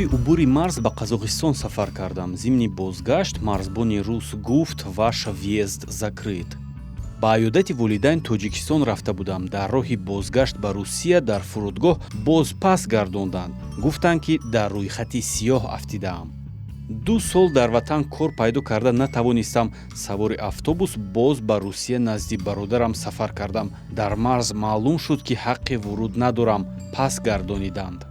Барои убури марз ба Қазоқистон сафар кардам. Зимни бозгашт марзбони рус гуфт: «Ваш въезд закрыт». Ба аёдати волидайн Тоҷикистон рафта будам. Дар роҳи бозгашт ба Русия дар фурудгоҳ боз пас гардонданд, гуфтанд, ки дар рӯйхати сиёҳ афтидаам. 2 сол дар ватан кор пайдо карда натавонистам. Савори автобус боз ба Русия назди бародарам сафар кардам. Дар марз маълум шуд, ки ҳаққи вуруд надорам, пас гардониданд.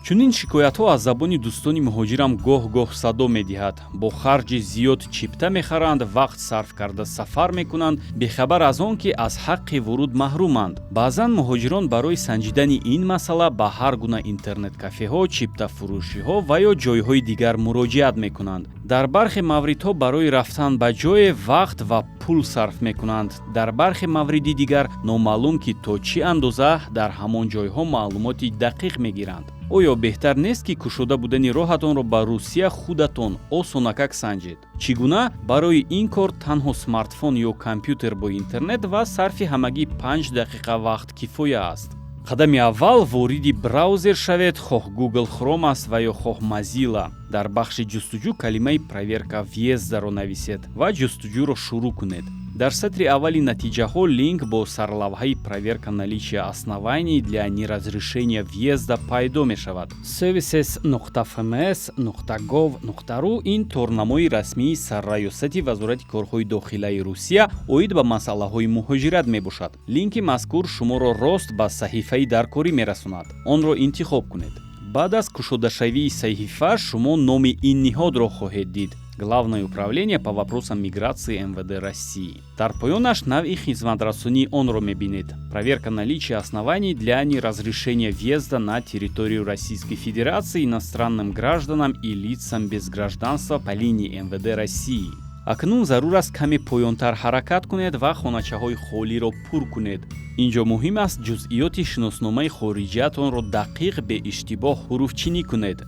Чунин шикоятҳо аз забони дӯстони муҳоҷирам гоҳ-гоҳ садо медиҳад. Бо харҷи зиёд чипта мехаранд, вақт сарф карда сафар мекунанд, бехабар аз он ки аз ҳаққи вуруд маҳруманд. Баъзан муҳоҷирон барои санҷидани ин масъала ба ҳар гуна интернет-кафеҳо, чиптафурӯшиҳо ва ё ҷойҳои дигар муроҷиат мекунанд. Дар бархе мавридҳо барои рафтан ба ҷое вақт ва пул сарф мекунанд. Дар бархе мавриди дигар номаълум, ки то чӣ андоза дар ҳамон ҷойҳо маълумоти дақиқ мегиранд. Оё беҳтар нест, ки кушода будани роҳатонро ба Русия худатон осонакак санҷед? Чӣ гуна? Барои ин кор танҳо смартфон ё компютер бо интернет ва сарфи ҳамагӣ 5 дақиқа вақт кифоя аст. Қадами аввал: вориди браузер шавед, хоҳ Google Chrome аст ва ё хоҳ Mozilla. Дар бахши ҷустуҷӯ калимаи «проверка въезда» -ро нависед ва ҷустуҷӯро шурӯъ кунед. Дар сатри аввали натиҷаҳо линк бо сарлавҳаи «Проверка наличия оснований для неразрешения въезда» пайдо мешавад. services.fms.gov.ru. Ин торнамои расмии Сарраёсати Вазорати корҳои дохилаи Русия оид ба масъалаҳои муҳоҷират мебошад. Линки мазкур шуморо рост ба саҳифаи даркорӣ мерасонад. Онро интихоб кунед. Баъд аз кушодашавии саҳифа шумо номи ин ниҳодро хоҳед дид: Главное управление по вопросам миграции МВД России. Дар поёнаш навъи хизматрасонии онро мебинед: проверка наличия оснований для неразрешения въезда на территорию Российской Федерации иностранным гражданам и лицам без гражданства по линии МВД России. Акнун зарур аст каме поёнтар ҳаракат кунед ва хоначаҳои холиро пур кунед. Ин ҷо муҳим аст ҷузъиёти шиносномаи хориҷиятонро дақиқ, беиштибоҳ ҳуруфчинӣ кунед.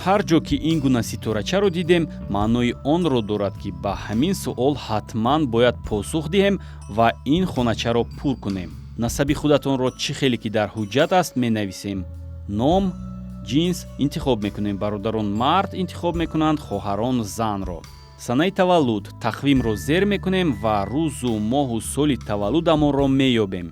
Ҳар ҷо ки ин гуна ситорачаро дидем, маънои онро дорад, ки ба ҳамин суол ҳатман бояд посух диҳем ва ин хоначаро пур кунем. Насаби худатонро чӣ хеле ки дар ҳуҷҷат аст менависем. Ном, ҷинс интихоб мекунем: бародарон мард интихоб мекунанд, хоҳарон занро. Санаи таваллуд: тақвимро зер мекунем ва рӯзу моҳу соли таваллудамонро меёбем.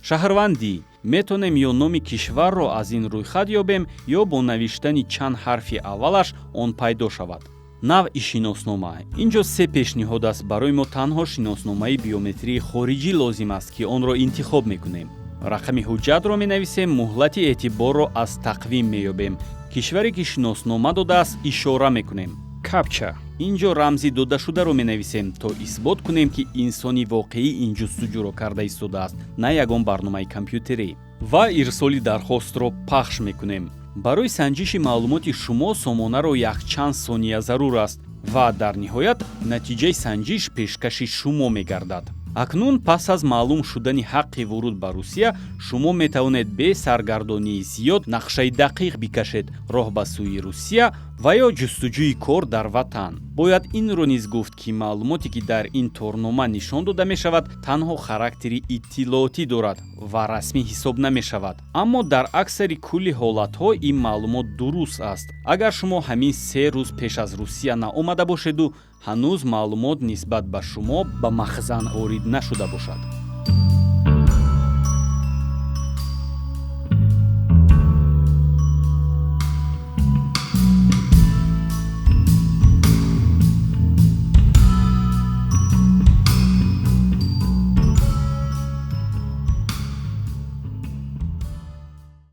Шаҳрвандӣ: метавонем ё номи кишварро аз ин рӯйхат ёбем, ё бо навиштани чанд ҳарфи аввалаш он пайдо шавад. Навъи шиноснома: ин ҷо се пешниҳод аст. Барои мо танҳо шиносномаи биометрии хориҷӣ лозим аст, ки онро интихоб мекунем. Рақами ҳуҷҷатро менависем, муҳлати эътиборро аз тақвим меёбем, кишваре ки шиноснома додааст ишора мекунем. Капча: ин ҷо рамзи додашударо менависем, то исбот кунем, ки инсони воқеӣ ин ҷустуҷӯро карда истодааст, на ягон барномаи компютерӣ. Ва ирсоли дархостро пахш мекунем. Барои санҷиши маълумоти шумо сомонаро якчанд сония зарур аст ва дар ниҳоят натиҷаи санҷиш пешкаши шумо мегардад. Акнун пас аз маълум шудани ҳаққи вуруд ба Русия шумо метавонед бе саргардонии зиёд нақшаи дақиқ бикашед: роҳ ба сӯи Русия ва ё ҷустуҷӯи кор дар ватан. Бояд инро низ гуфт, ки маълумоте ки дар ин торнома нишон дода мешавад, танҳо характери иттилоотӣ дорад ва расмӣ ҳисоб намешавад. Аммо дар аксари кулли ҳолатҳо ин маълумот дуруст аст, агар шумо ҳамин 3 рӯз пеш аз Русия наомада бошеду ҳанӯз маълумот нисбат ба шумо ба махзан ворид нашуда бошад.